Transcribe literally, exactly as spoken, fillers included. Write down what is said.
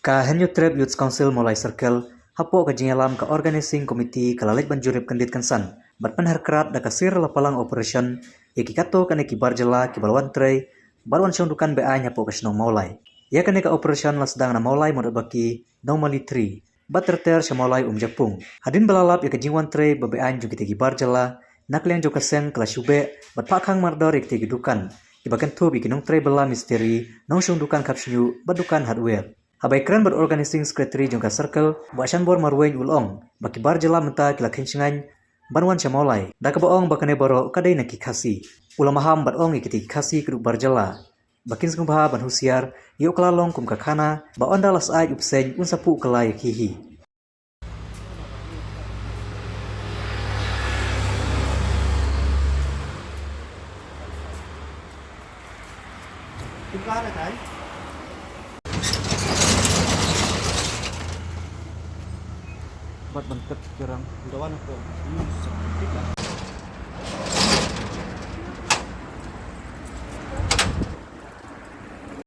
Ka Hynñiewtrep Youth Council Mawlai Circle, hapoh ka jingïalam ka Organizing Committee, ka la leit ban jurip kyndit kynsan bad pynharkrat da ka sir la palang operation ïa ki katto katne ki bar jylla kiba la wan trei bad wan shong dukan be-aiñ hapoh ka shnong Mawlai. Ïa kane ka operation la sdang na Mawlai Mawdatbaki, Nongmali three, bad ter ter sha Mawlai Umjapung. Hadien ba la lap ïa ka jingwan trei ba be-aiñ jong kita ki bar jylla, na ka liang jong ka seng ka la shu beh bad phah khang mardor ïa kita ki dukan kiba kynthup ïa ki nongtrei bylla misteri, nongshong dukan khap shñiuh bad dukan hardware. Haba ïakren bad Organizing Secretary jong ka Circle, Bah Shanbor Marwein, u la ong ba ki bar jylla mynta ki la kheiñ shngaiñ ban wan sha Mawlai, da kaba ong ba kane baroh ka dei na ki Khasi. U la maham bad ong ïa kita ki Khasi ka dei bar jylla ba kin sngewbha ban husiar, ïoh ka la long kum ka khana ba ynda la syaid u bseiñ un sa puh kylla ïa ki hi. Bad ban kat kirang. Udah wan aku.